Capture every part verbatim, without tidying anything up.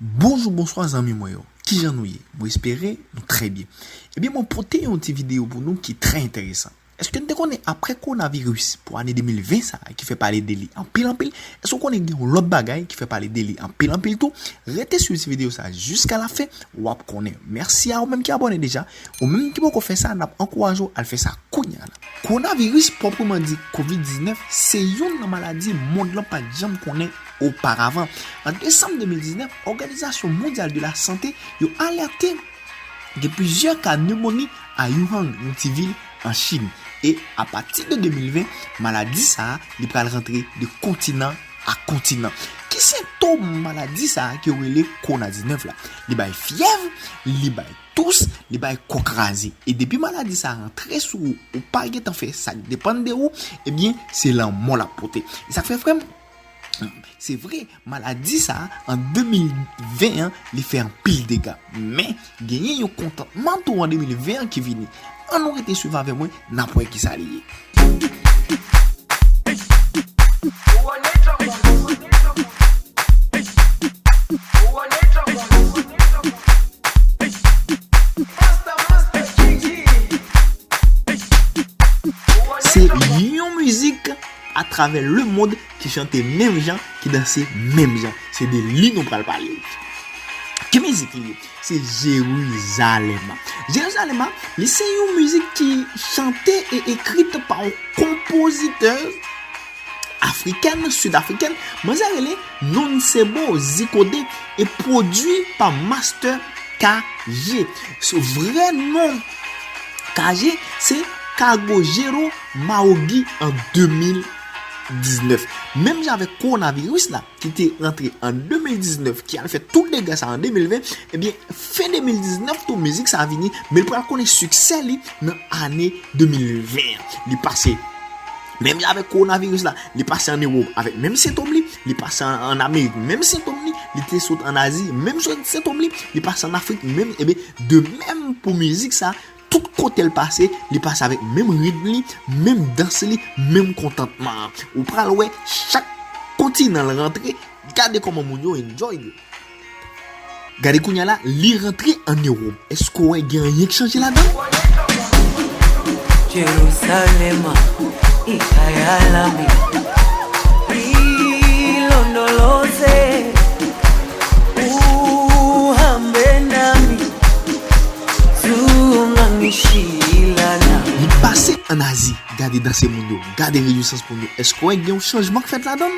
Bonjou, bonswa zanmi mwen yo. Kijan nou ye? Mwen espere nou trè byen. Ebyen, mwen pote yon ti videyo pou nou ki trè enteresan. Èske n te konnen apre kowonaviris pou ane de mil ven sa a ki fè pale de li anpil anpil, èske w konnen gen yon lòt bagay ki fè pale de li anpil anpil tou? Rete swiv ti videyo sa a jiska lafen, w ap konnen. Mèsi a ou menm ki abòne deja. Ou menm ki poko fè sa, n ap ankouraje w al fè sa kounya la. Kowonaviris, pwòpman di kovid diznèf, se youn nan maladi mond lan pa t janm konnen oparavan. An desanm de mil diznèf, Òganizasyon Mondyal de la Sante yo alète gen plizyè ka nemoni a Wuhan, yon ti vil an Chin. E apati de de mil ven, maladi sa a, li pral rantre de kontinan a kontinan. Ki sentòm maladi sa a ke yo rele kowona diznèf la? Li bay fyèv, li bay tous, li bay kò kraze. E depi maladi sa a rantre sou ou, ou pa gentan fè sa k depann de ou, ebyen, se lanmò l ap pote. E sa k fè, frè m, se vre, maladi sa a, an de mil ven an, li fè anpil dega. Men, genyen yon kontantman tou an de mil ven an ki vini. Ann nou rete swiv avè mwen, n ap wè kisa li ye. Se yon mizik atravè lemonn ki chante menm jan, ki danse menm jan. Se de li nou pral pale wi. Ki mizik li ye? Se Jerizalèm. Jerizalèm, li se yon mizik ki chante e ekrit pa yon konpozitè afrikèn, sid-afrikèn, manzè rele Nonsebo Zikode e pwodui pa Master K G. Vrè non K G se Kagojero Mawogi an de mil diznèf. Menm jan avèk kowonaviris la, ki te rantre an de mil diznèf, ki al fè tout dega sa an de mil ven, ebyen, fen de mil diznèf tou, mizik sa vini, men l pral konnen siksè li nan ane de mil ven an. Li pase, menm jan avèk kowonaviris la, li pase an Ewòp avèk menm sentòm li, li pase an, an Amerik, menm sentòm li, li te sot an Azi, menm sentòm li, li pase an Afrik, menm, ebyen, de menm pou mizik sa, tout kote l pase, li pase avèk menm ritm li, menm dans li, menm kontantman an. Ou pral wè chak kontinan l rantre, gade kòman moun yo enjoy li. Gade kounya la, li rantre an Ewòp. Èske w wè gen anyen k chanje ladan l? Jerusalema, ikayalami, ilondoloze, uhambe nami, zungangishilana. Li pase an Azi, gade dans moun yo, gade rejwisans moun yo. Èske w wè gen yon chanjman k fèt ladan l?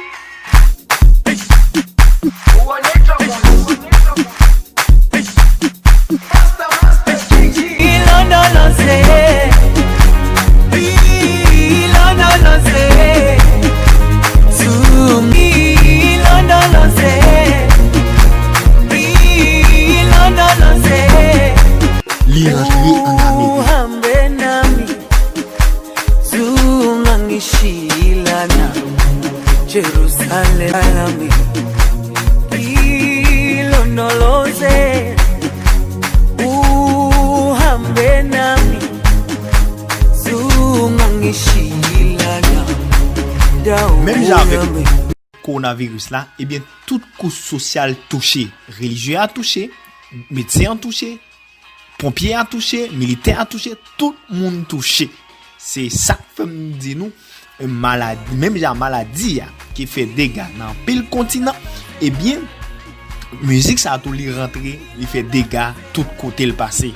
Li rantre an Amerik. Zungangishilana, Jerusalem, ilondoloze, uhambe nami, zungangishilana. Menm jan avèk kowonaviris la, ebyen, tout kouch sosyal touche. Relijye a touche, medsen an touche, ponpye a touche, militè a touche, tout moun touche. Se sa k fè m di nou, maladi, menm jan maladi a ki fè dega nan anpil kontinan, ebyen, mizik sa tou li rantre, li fè dega tout kote l pase.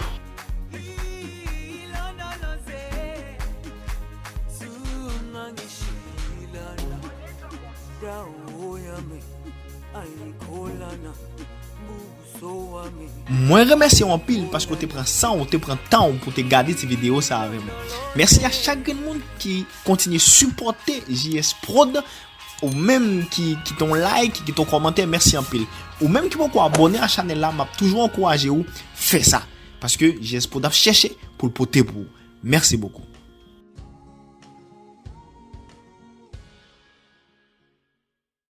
Mwen remèsye w anpil paske w te pran san w, w te pran tan w pou w te gade ti videyo sa avè mwen. Mèsi a chak grenn moun ki kontinye sipòte J S Prod. Ou menm ki kite yon like, ki kite yon kòmantè, mèsi anpil. Ou menm ki poko abòne a chanèl la, m ap toujou ankouraje w fè sa. Paske J S Prod ap chèche pou l pote pou ou. Merci beaucoup.